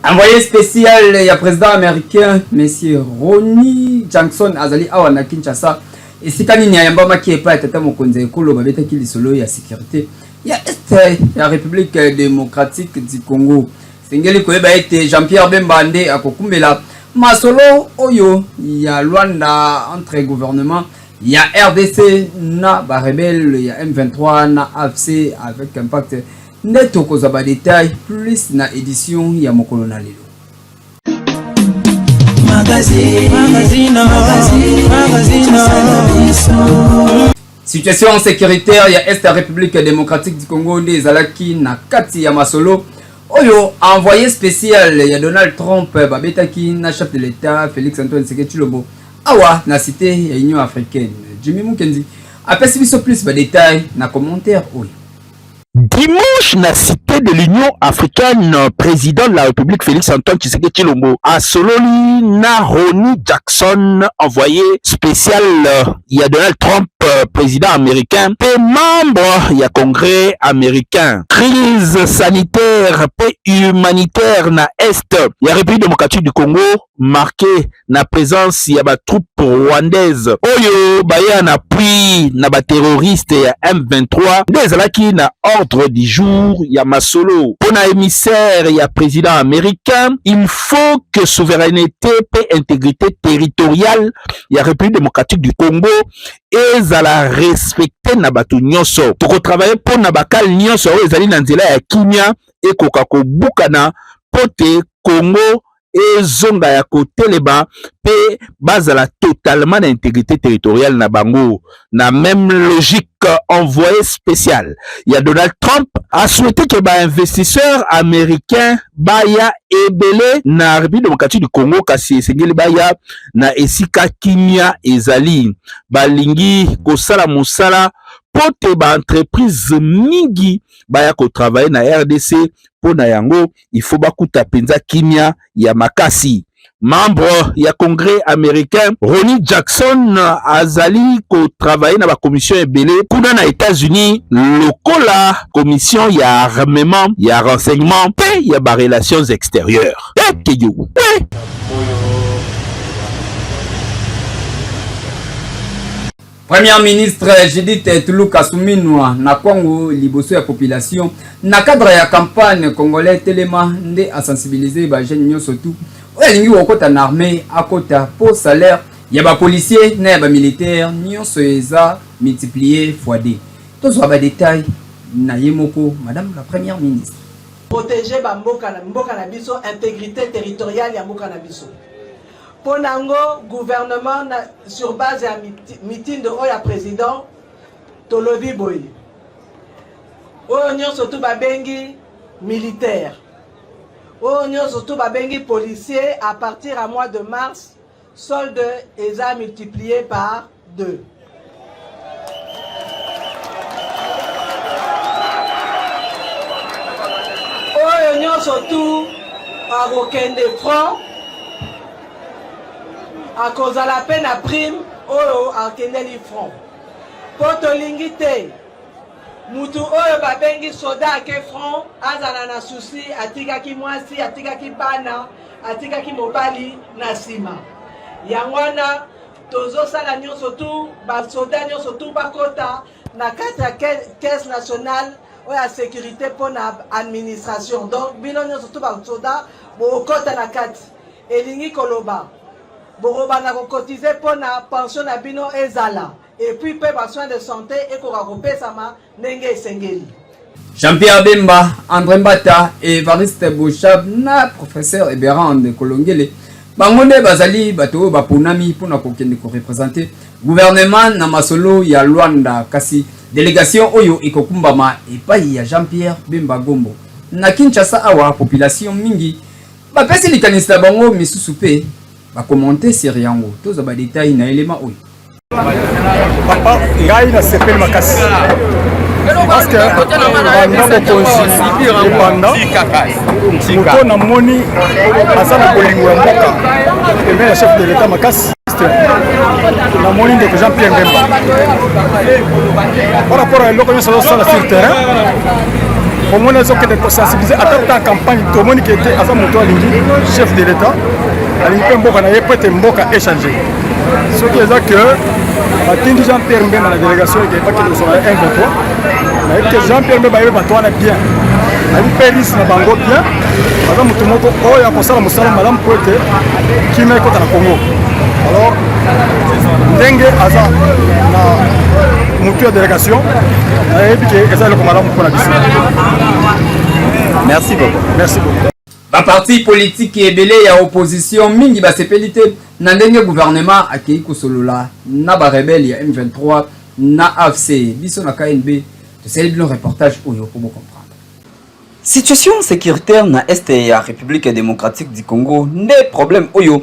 Envoyé spécial ya président américain monsieur Ronnie Jackson azali awa na Kinshasa. Esika nini ayambamaki epai ya tata mokonzi ya ekolo, babetaki lisolo ya sécurité ya Est ya République démocratique du Congo. Sengeli koyeba ete Jean-Pierre Bemba nde akokumbela masolo oyo ya Luanda entre gouvernement ya RDC na ba rebelles ya M23 na AFC avec impact nde tokozwa ba détails plus na édition ya mokolo na lelo. Magazine, magazine, magazine, magazine. Situation sécuritaire ya Est ya République démocratique du Congo nde ezalaki na kati ya masolo oyo envoyé spécial ya Donald Trump babetaki na chef de l'État Félix Antoine Tshisekedi Tshilombo awa na cité ya Union africaine. Jimmy Mukendi apesi biso plus ba détails na commentaire oyo. Dimanche, na cité de l'Union africaine, président de la République Félix Antoine Tshisekedi Tshilombo asololi na Ronnie Jackson, envoyé spécial ya Donald Trump, président américain, pe membre ya Congrès américain. Crise sanitaire pe humanitaire na Est ya République démocratique du Congo marqué na présence ya ba troupes rwandaises oyo baya na appui na ba terroristes ya M23 nde ezalaki na ordre du jour ya masolo. Pona émissaire ya président américain, il faut que souveraineté pe intégrité territoriale ya République démocratique du Congo ezala respecté na bato nyonso. Tokotravaille mpo na bakale nyonso oyo ezali na nzela ya kimia ekoka kobukana mpo te Congo ezonga ya kotelema pe bazala totalement na intégrité territoriale na bango. Na même logique, envoyé spécial ya Donald Trump a souhaité que ba investisseurs américains baya ebele na République démocratique du Congo, kasi esengeli baya na esika kimia ezali. Balingi kosala mosala po te ba entreprise mingi baya kotravailler na RDC. Mpo na yango il faut bakuta mpenza kimia ya makasi. Membre ya Congrès américain Ronnie Jackson azali kotravailler na ba commission ebele kuna na États-Unis, lokola commission ya armement, ya renseignement pe ya ba relations extérieures. Ekeyo. Premier ministre Judith Tuluka Suminwa na Kwango liboso ya population na cadre ya campagne congolais telema nde a sensibiliser ba jeunes nyonso tout oyo alingi kokota na armée akota po salaire ya ba policiers na ya ba militaires nyonso eza multiplier fois 2. Tozwa ba détails na ye moko madame la première ministre. Protéger ba mboka na mboka na biso, intégrité territoriale ya mboka na biso. Mpo na yango gouvernement na, sur base ya mitindo oyo ya président, tolobi boye oyo nyonso tu babengi militaire, oyo nyonso tu babengi policier, à partir ya mois de mars solde eza multiplié par 2. Oyo nyonso tu akokende front akozala mpe na prime oyo akendeli front, mpo tolingi te mutu oyo babengi soda ake front azala na susi, atikaki mwasi, atikaki bana, atikaki mobali na nsima. Yango wana tozosala nyonso tu basoda nyonso tu bakota na kati ya caisse nationale oyo ya sécurité mpo na administration. Donc bino nyonso tu basoda bokota na kati, elingi koloba bokobanda kokotize mpo na pension na bino ezala, et puis mpe ba soins de santé ekoka kopesama ndenge esengeli. Jean-Pierre Bemba, André Mbata, Evariste Boshab na professeur Eberande Kolongele bango nde bazali bato oyo baponami mpona kokende korepresente gouvernement na masolo ya Luanda, kasi délégation oyo ekokumbama epai ya Jean-Pierre Bemba Gombo. Na Kinshasa awa population mingi bapesi likanisi na bango, misusu mpe bakomente sur yango. Tozwa ba détails na elema oyo. Papa, ngai nasepeli makasi parce que banda bokonzi ebanda, moto namoni aza na bolingo ya mboka pembeni ya chef de l'État makasi, namoni ndeko Jean Pierre Bemba par rapport à eloko nyonso azosala sur terrain. Omoni azokende kosensibiliser ata ta campagne, tomoni ke te aza moto alingi chef de l'État, alingi mpe mboka na ye po ete mboka échange. Soki eza ke batindi Jean Pierre Mbemba na délégation eke bakende kosolola ya M23, nayebi ke Jean Pierre Mbemba ayebi bato wana bien, ayebi mpe risque na bango bien. Aza moto moko oyo akosala mosala malamu po ete kimia ekota na Congo. Alors ndenge aza na motu ya délégation, nayebi ke eza eloko malamu mpona biso. Merci beaucoup. Merci beaucoup. Baparti politique ebele ya opposition mingi basepeli te na ndenge gouvernement akei kosolola na barebele ya M23 na AFC. Biso na KNB tosali bino reportage oyo mpo bocomprendre situation sécuritaire na Est ya République démocratique du Congo. Nde problème oyo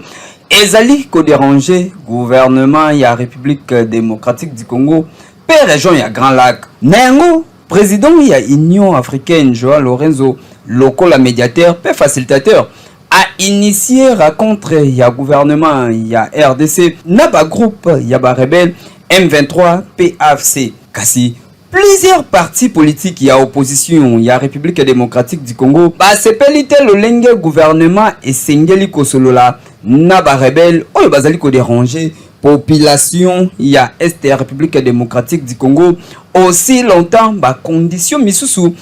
ezali kodéranger gouvernement ya République démocratique du Congo mpe région ya Grands Lacs. Na yango, président ya Union africaine Joao Lorenzo, lokola médiateur mpe facilitateur, a initié rencontre ya gouvernement ya RDC na bagroupe ya barebele M23 mpe AFC. Kasi plusieurs partis politiques ya opposition ya République démocratique du Congo basepeli te lolenge gouvernement esengeli kosolola na barebele oyo bazali kodéranger population ya Est ya République démocratique du Congo, aussi longtemps bacondition misusu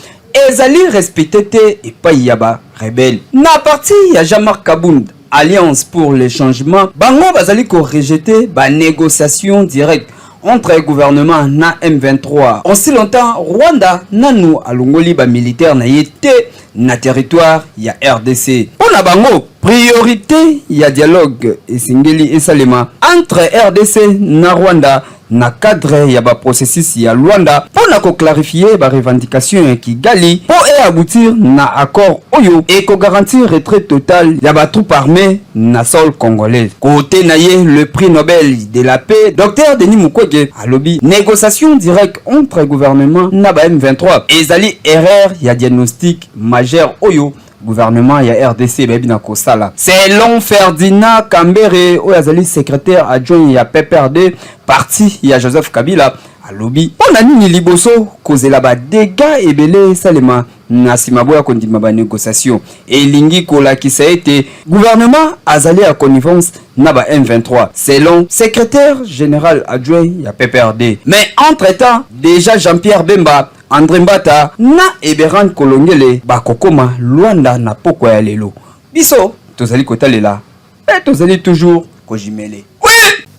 ezali respecté te epai ya barebele. Na parti ya Jean-Marc Kabund, Alliance pour le changement, bango bazali korejeter banégociation directe entre gouvernement na M23 aussi longtemps Rwanda nanu alongoli bamilitaire na ye te na territoire ya RDC. Mpo na bango, priorité ya dialogue esengeli esalema entre RDC na Rwanda na cadre ya baprocessus ya Luanda mpo na koclarifier barevendication ya Kigali mpo eaboutir na accord oyo ekogarantir retrait total ya batroupe armée na sol congolais. Côté na ye, le prix Nobel de la paix Dr Denis Mukwege alobi négociation directe entre gouvernement na ba M23 ezali erreur ya diagnostic majeure oyo gouvernement ya RDC bayebi na kosala. Selon Ferdinand Kambere, oyo azali secrétaire adjoint ya PPRD, parti ya Joseph Kabila, alobi mpo na nini liboso kozela badégâts ebele esalema na nsima boya kondima banégociation? Elingi kolakisa ete gouvernement azali ya connivence na ba M23, selon secrétaire général adjoint ya PPRD. Mais entre temps déjà, Jean-Pierre Bemba, André Mbata na Eberande Kolongele bakokoma Luanda na pokwa ya lelo. Biso tozali kotalela mpe tozali toujours kojimele. Oui,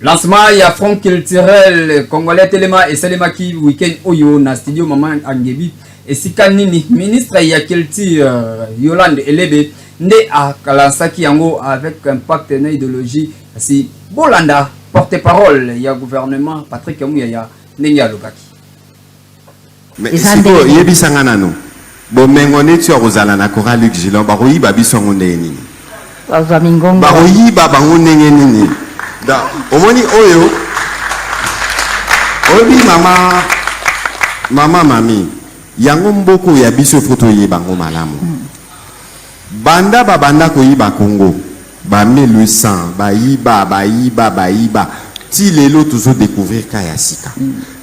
lancement ya Front culturel congolais telema esalemaki weekend oyo na studio Mama Angebi, esika nini ministre ya culture Yolande Elebe nde akalansaki yango avec impact na idéologie. Kasi bolanda porte-parole ya gouvernement Patrick Muyaya ndenge alobaki. Sikoyo yebisanga nano, bomengo neti ya kozala na chorale Luc Gillon, bakoyiba biso yango ndenge nini? Bazwa mingongo. Bakoyiba bango ndenge nini? Omoni oyo oyebi, mama, mama, mami, yango mboka ya biso, faut toyeba yango malamu. Banda babanda koyiba Congo ba 1800, bayiba, bayiba, bayiba ti lelo tozodécouvrir ka ya sika.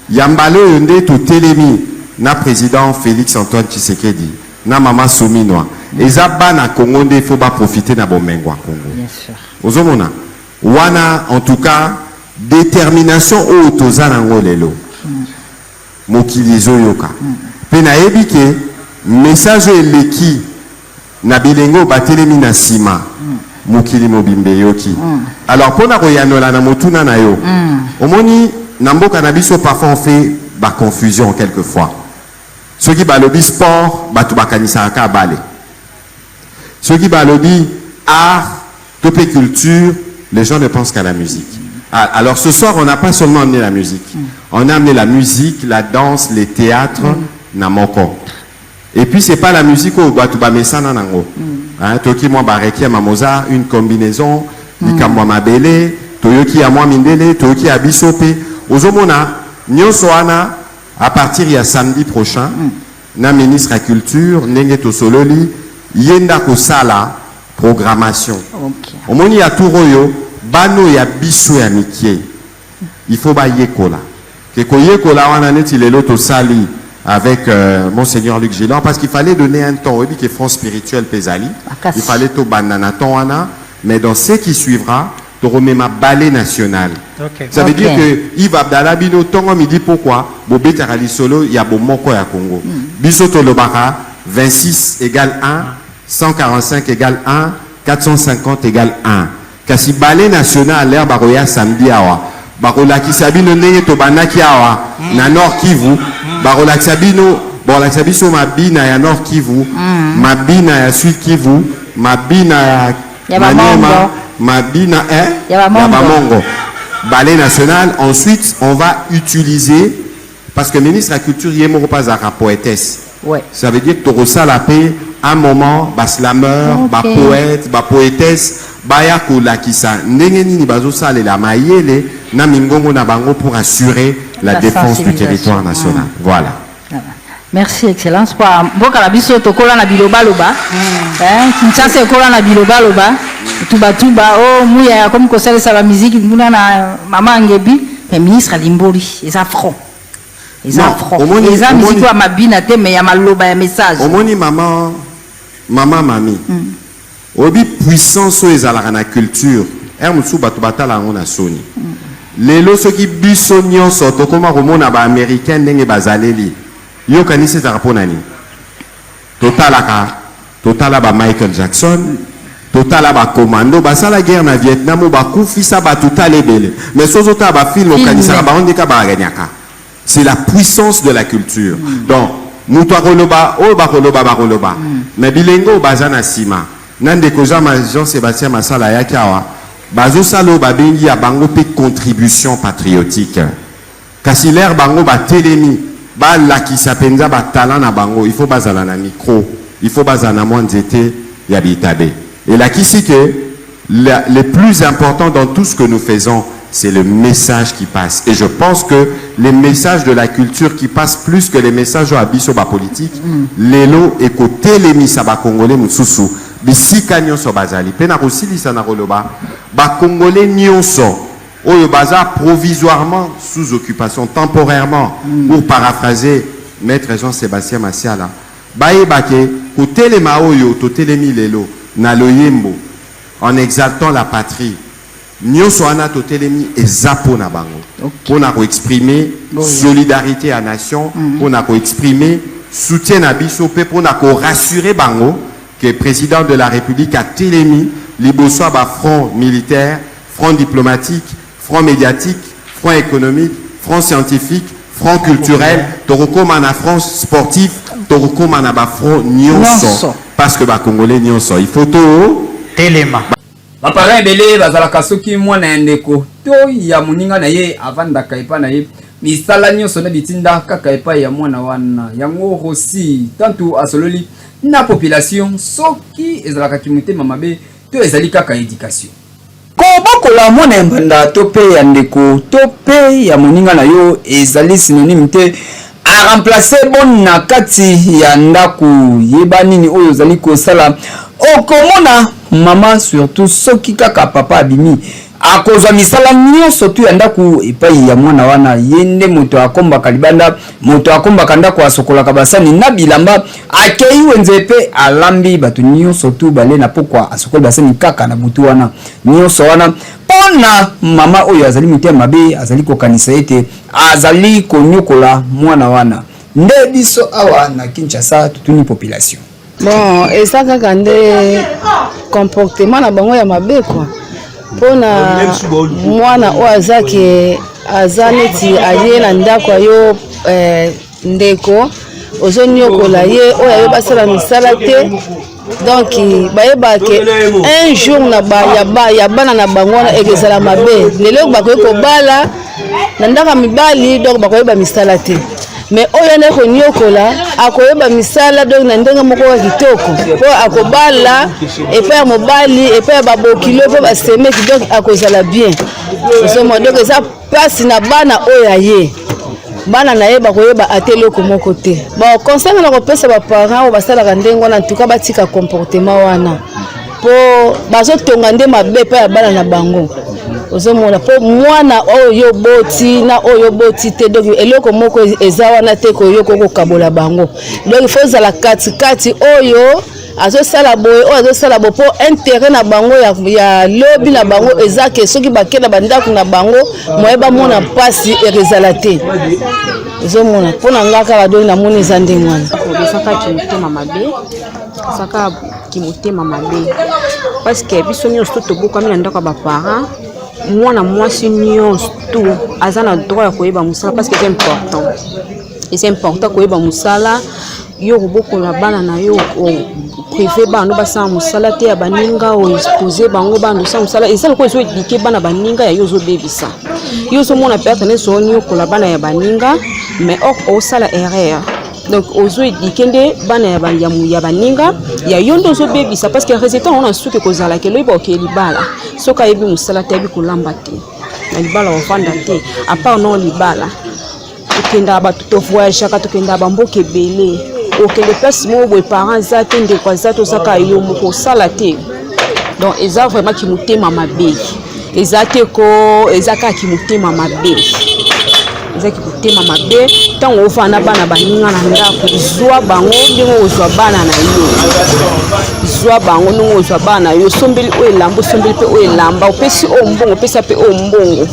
Ya mbala oyo nde totelemi na président Félix Antoine Tshisekedi na mama Suminwa. Eza bana Congo nde faut baprofite na bomengo ya Congo. Bien sûr. Ozomona wana, en tout cas détermination oyo toza nango lelo, mokili ezoyoka. Mpe nayebi ke message oyo eleki na bilenge oyo batelemi na nsima, mokili mobimba eyoki. Alors, mpona koyanola na motuna na yo, omoni, na mboka na biso, parfois on fait baconfusion. Quelquefois soki balobi sport, bato bakanisaka kaka bale. Soki balobi art to mpe culture, les gens ne pensent qu'à la musique. Ah, alors ce soir, on n'a pas seulement amené la musique, on a amené la musique, la danse, les théâtres na moko. Et puis c'est pas la musique oyo bato bamesana nango. Hein, toyoki mwa barequiem ya Mozart, une combinaison, likambo ya mabele, toyoki ya mwa mindele, toyoki ya biso mpe. Ozomona nyonso wana, à partir ya samedi prochain, na ministre ya culture, ndenge tosololi, ye nde akosala programmation. Omoni, ya tour oyo, bano ya biso ya mike, il faut bayekola ke koyekola wana. Neti lelo tosali avec euh, Monseigneur Luc Gilan, parce qu'il fallait donner un temps, oui, qui est front spirituel mpe ezali. Makasi. Il fallait tobanda na temps wana, mais dans ce qui suivra, tokomema ballet national. Ça veut dire que Yves Abdallah bino tongo midi pourquoi bobetaka lisolo ya bomoko ya Congo. Biso tolobaka 26 égale 1, 145 égale 1, 450 égale 1. Kasi ballet national l'air bakoya samedi awa. Bakolakisa bino ndenge tobandaki awa na Nord Kivu, bakolakisa bino bakolakisa biso mabina ya Nord Kivu, mabina ya Sud Kivu, mabina ya Ya Maniema, Bamongo. mabina hein? Ya Bamongo. Bamongo. Ballet national. Ensuite, on va utiliser, parce que ministre de la Culture, ye moko azalaka poétesse. Ça veut dire que tokosala mpe un moment baslameur, bapoète, bapoétesse baya kolakisa ndenge nini bazosalela mayele na mingongo na bango pour assurer la La défense du sensibilisation. territoire national. Voilà. Merci, excellence. Po mboka na biso tokola na bilobaloba. Hein, Kinshasa ekola na bilobaloba, tubatuba o muya akomi kosalisa bamiziki kuna na mama Angebi, mais ministre alimboli, eza front, eza Non, front, eza miziki ya mabina te, mais ya maloba, ya message. Omoni mama, mama mami, oyebi puissance oyo ezalaka na culture. Ere mosusu bato batala yango na soni. Lelo soki biso nyonso tokóma komona baaméricain ndenge bazaleli, yokanisi ezalaka mpo na nini? Totalaka, totala ba Michael Jackson, totala bakomando basala guerre na Vietnam oyo bakufisa bato, tala ebele. Mais soki ozotala bafilm, Film. okanisaka bango ndeka baganyaka. C'est la puissance de la culture. Donc moto akoloba oyo bakoloba, bakoloba, mais bilenge oyo baza na nsima na ndeko Jean Sébastien Masala ayaki awa, bazosala oyo babengi ya bango mpe contribution patriotique. Kasi lere bango batelemi, balakisa mpenza batalent na bango, il faut bazala na micro, il faut bazala na mwa nzete ya bitabe. Elakisi ke le plus important dans tout ce que nous faisons, c'est le message qui passe. Et je pense que les messages de la culture qui passent plus que les messages oyo ya biso bapolitique, lelo ekotelemisa bakongole mosusu bisika nyonso bazali. Mpe na kosilisa na koloba, bakongole nyonso oyo baza provisoirement sous occupation, temporairement, pour paraphraser maître Jean-Sébastien Masiala, bayeba ke kotelema oyo totelemi lelo na loyembo en exaltant la patrie, nyonso wana totelemi eza mpo na bango, mpo na koexprime solidarité ya nation, mpo na koexprime soutien na biso, mpe mpo na korassure bango que président de la République atelemi liboso ya bafront militaire, front diplomatique, front médiatique, front économique, front scientifique, front culturel, tokokóma na front sportif, tokokóma na bafront nyonso, Nyonso. parce que bakongolais nyonso, il faut to Telema. Baparent ebele bazalaka, soki mwana ya ndeko to ya moninga na ye avandaka epai na ye, misala nyonso na bitinda kaka epai ya mwana wana. Yango Rosi tantu asololi na population, soki ezalaka motema mabe to ezali kaka éducation. Kobokola mwana ya mbanda to mpe ya ndeko to mpe ya moninga na yo ezali synonyme te aremplace bon na kati ya ndako. Yeba nini oyo ozali kosala. Okomona mama, surtout soki kaka papa abimi, akozwa misala nyonso tu ya ndako epai ya mwana wana. Ye nde moto akombaka libanda, moto akombaka ndako, asokolaka basani na bilamba, akei wenze mpe alambi, bato nyonso tu bale na pokwa, asokoli basani kaka na butu wana. Nyonso wana mpo na mama oyo azali motema mabe, azali kokanisa ete azali konyokola mwana wana. Nde biso awa na Kinshasa totuni population. Bon, eza kaka nde comportement na bango ya mabe kua, mpona mwana oyo aza ke aza neti aye na ndako ya yo, ndeko, ozoniokola ye, oyo ayo basala misala te. Donc bayeba ke un jour na ba, ya, ba, ya bana na bango wana ekozala mabe. Lelo bakoki kobala na ndako ya mibali, donc bakoyeba misala te, mais oyo wana koniokola akoyeba misala, donc na ndenge moko ya kitoko, mpo akobala epai ya mobali, epai ya babokilo mpo basemeki, donc akozala bien. Ozomona, donc eza mpasi na bana oyo aye, bana na ye bakoyeba ata eloko moko te. Bon, conseil na kopesa baparent oyo basalaka ndenge wana, ntuka batika comportement wana, mpo bazotonga nde mabe epai ya bana na bango. Ozomona, mpo mwana oyo oboti na oyo oboti te, donc eloko moko eza wana te koyoka kokabola bango. Donc il faut ozala katikati, oyo azosala boye, oyo azosala boye, mpo intérêt na bango ya lobi na bango eza ke soki bake na bandako na bango, moye bamona mpasi ekozala te. Ozomona, mpo na nga kaka, donc namoni eza ndenge wana. Ezaka kimotema mabe, ezaka kimotema mabe, parce que biso nyonso to tobokami na ndako ya baparent. Mwana mwasi nyonso tu aza na droit ya koyeba mosala, parce que eza important, eza important koyeba mosala. Yo kobokola bana na yo, privé bana no basala mosala te ya baninga, oexpose bango bana osala mosala, eza lokola ezoéduquer bana baninga ya yo. Ozobebisa yo, ozomona peut-être neti oniokola bana ya baninga, mais or osala erreur. Donc ozoéduquer nde bana ya baninga ya yo nde ozobebisa, parce que résultat yango na suki ekozalaka eloyeba okeye libala. Soki ayebi mosala te, ayebi kolamba te, na libala ovanda te. À part non libala, tokendaka bato, tovoyageaka, tokendaka bamboka ebele. Okende place moko boye, parent aza te, ndeko aza te, ozaka yo moko, osala te. Donc eza vraiment kimotema mabe, eza te ko eza kaka kimotema mabe, eza kimotema mabe. Ntango ofanda na bana baninga na ndako, zwa bango ndenge ozwa bana na yo, zwa bango ndenge ozwa bana na yo. Osombeli oyo elamba, osombeli mpe oyo elamba, opesi oyo mbongo, opesa mpe oyo mbongo.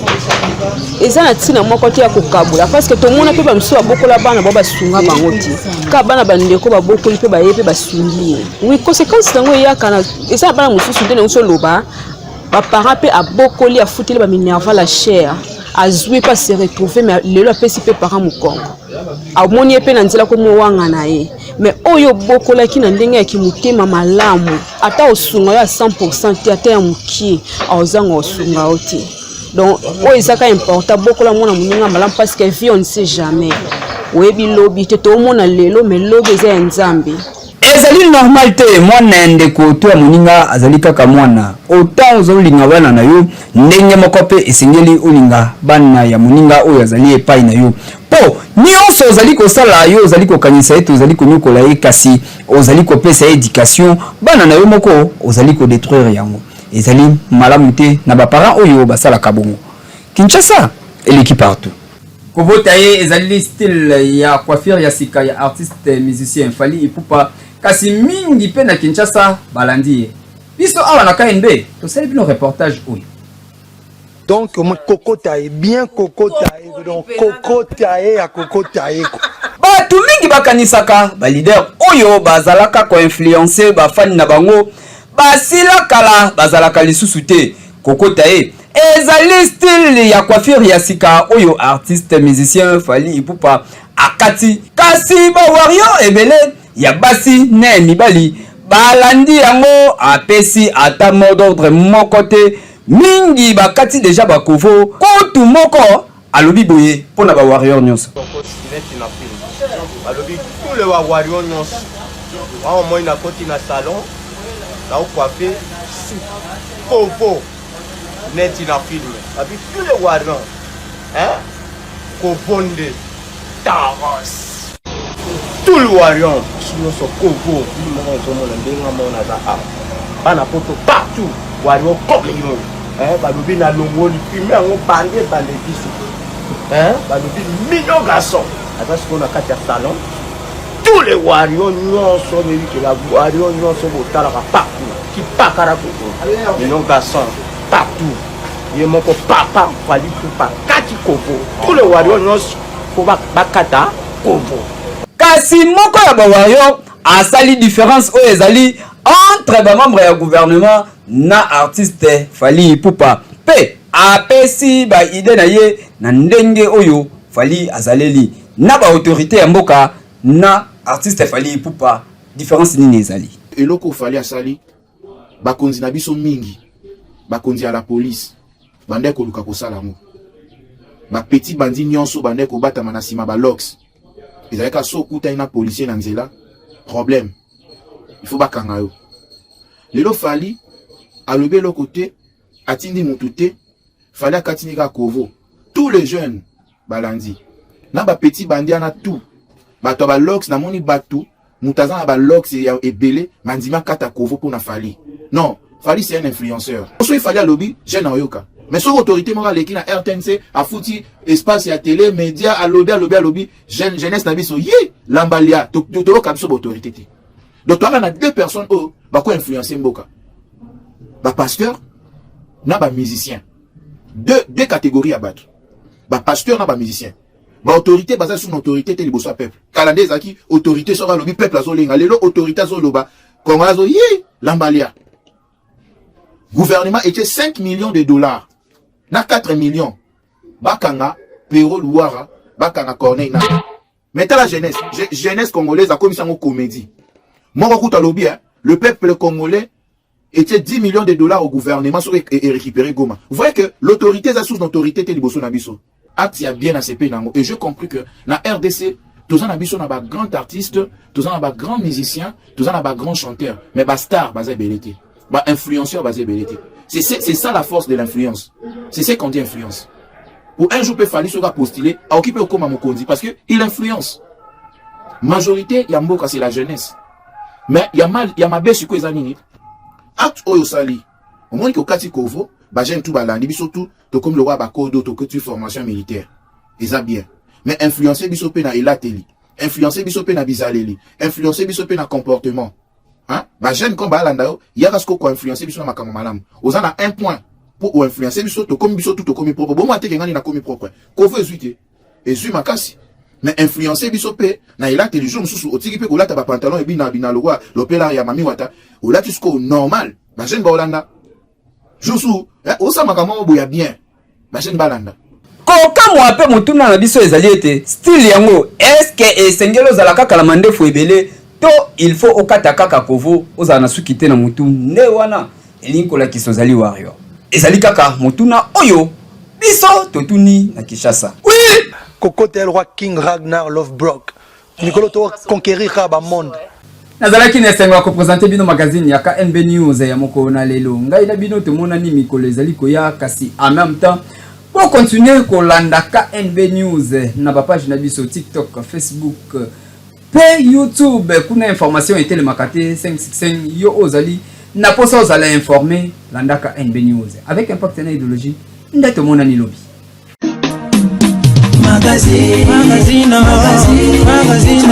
Eza na ntina moko te ya kokabola, parce que tomona mpe bamisusu babokola bana bao, basunga bango te, kaka bana bandeko babokoli mpe baye mpe basungi ye. Oui, conséquence yango eyaka, eza na bana mosusu nde nango so oloba baparent mpe abokoli, afuteli baminerval ya cher, azwi mpe ase retrouve, mais lelo apesi mpe parent mokongo, amoni ye mpe na nzela komowanga na ye. Mais oyo obokolaki na ndenge ya kimotema malamu, ata osunga yo ya 100 te, ata ya mokie, aozanga osunga yo te. Donc oyo ezaka important, bokola mwana moninga malamu, parce que vie, on ne sait jamais, oyebi lobi te. Toomona lelo, mais lobi eza ya Nzambe. Ezali normal te. Mwana ya ndeko to ya moninga azali kaka mwana. Autant ozolinga bana na yo, ndenge moko mpe esengeli olinga bana ya moninga oyo azali epai na yo, mpo nyonso ozali kosala, yo ozali kokanisa ete ozali konyokola ye, kasi ozali kopesa ye éducation. Bana na yo moko ozali kodétruire yango, ezali malamu te na baparent oyo basalaka bongo. Kinshasa eleki partout. Kobota ye ezali style ya coiffure ya sika ya artiste musicien Fally Ipupa, kasi mingi mpe na Kinshasa balandi ye. Biso awa na KNB tosali bino reportage oyo. Donc kokota ye bien, kokota ye, donc kokota ye ya kokota ye. Bato mingi bakanisaka baleader oyo bazalaka koinfluencer bafani na bango basila kala, bazalaka lisusu te. Kokota ye ezali style ya coiffure ya sika oyo artiste musicien Fally Ipupa akati, kasi bawarrior ebele ya basi na ya mibali balandi yango. Apesi ata mot d'ordre moko te, mingi bakati déjà bakovo. Kutu moko alobi boye mpo na bawarrior nyonso. Neti na film balobi, tous les bawarrior nyonso wana, omoi nakoti na salon, naocoiffe su kovo neti na film babi, tous les warrior, hein, kovo nde taros, tout le warrior biso nyonso kovo. Bino moko ozomona ndenge moko naza awa, bana poto partout, warrior comme yo, balobi nalongoli filme yango, bande bande biso, balobi mignon garçon aza sikoyo na kati ya salon. Tous les warrior nyonso boyebikela, warrior nyonso botalaka partout, kipakara koko mignon garçon partout, ye moko papa Fally Ipupa kati kovo, tous les warrior nyonso fo bakata kovo. Kasi moko ya bawarrior asali différence oyo ezali entre bamembre ya gouvernement na artiste Fally Ipupa, mpe apesi baidées na ye na ndenge oyo Fally azaleli na baautorité ya mboka na artiste Fally Ipupa, différence nini ezali. Eloko Fally asali, bakonzi na biso mingi, bakonzi ya la police, bandaki koluka kosala yango. Bapetits bandits nyonso bandaki kobatama na nsima balocks, ezalaki so okutani na policier na nzela, problème, il faut bakanga yo. Lelo Fally alobi eloko te, atindi mutu te. Fally akatini kaka kovo, tous les jeunes balandi na bapetits bandits wana, tout bato ya balocks. Namoni bato, moto aza na balocks ya ebele, mandimi akata kovo mpo na Fally. Non, Fally, c'est un influenceur. Soki Fally alobi, jeune aoyoka. Mais soki autorité moko aleki na RTNC, afuti espace ya télé média, alobi, alobi, alobi, jeune, jeunesse na biso ye lambalia, toyoka biso baautorité te. Donc toyaka na deux personnes oyo bako-influence mboka: bapasteur na bamusicien. Deux catégories ya bato: bapasteur na bamusicien. Baautorité baza lisusu na autorité te liboso ya peuple. Kala nde ezalaki autorité, soki alobi, peuple azolenga. Lelo autorité azoloba, Kongo azo ye lambalia. Gouvernement etie 5 millions de dollars na 4 millions, bakanga Pero Luwara, bakanga Corneille Nanga. Mais tala jeunesse, jeunesse congolaise akomisi yango comédie. Moko kuta alobi, hein, le peuple congolais etie 10 millions de dollars au gouvernement soki e récupérer Goma. Vous voyez que l'autorité eza source d'autorité te liboso na biso. Acte ya bien na sepe nango. Et j'ai compris que na RDC, toza na biso na bagrand artiste, toza na bagrand musicien, toza na bagrand chanteur, mais bastar baza ebele te, bainfluenceur baza ebele te. C'est ça la force de l'influence. C'est ce qu'on dit influence. Pour un jour peut Fally, soki apostuler, aoki mpe okóma mokonzi parce que il influence majorité ya mboka, c'est la jeunesse. Mais ya mal, ya mabe sikoyo eza nini? Acte oyo osali, omoni ke okati kovo, bajeune tu balandi biso, tu tokomi lokola bakodo, tokoti formation militaire, eza bien. Mais influence biso mpe na elateli, influence biso mpe na bizaleli, influence biso mpe na comportement, hein? Bajeune comme balanda yo, yaka sikoyo koinfluence biso na makambo malamu. Oza na un point mpo oinfluence biso, tokomi biso tu tokomi propre. Bomo ateke ngani nakomi propre, kovo ezwi te, ezwi makasi. Mais influence biso mpe na elateli. Jour mosusu otiki mpe kolata bapantalon ebina bina lokwa lopela ya mami wata, olati sikoyo normal, bajeune baolanda. Jour su osala makambo moko boya bien, bajeune balanda. Kokamwa mpe motuna na biso ezali ete style yango, eske esengeli ozala kaka na mandefu ebele to il faut okata kaka kovo, ozala na suki te na motu, nde wana elingi kolakisa ozali warrior? Ezali kaka motuna oyo biso totuni na Kinshasa. Oui, Kokote, le roi King Ragnar Lothbrok. Mikolo to conquérir kaka bamonde. Nazalaki na esengo ya kopresente bino magazine ya KNB News ya mokolo na lelo. Ngai na bino tomonani mikolo ezali koya, kasi en même temps bokontinue kolanda KNB News na bapage na biso TikTok, Facebook mpe YouTube. Kuna information etelemaka te. 565 yo oyo ozali na posa ozala informé, landa KNB News avec impact na idéologie. Nde tomonani lobi. Magazine, magazine, magazine.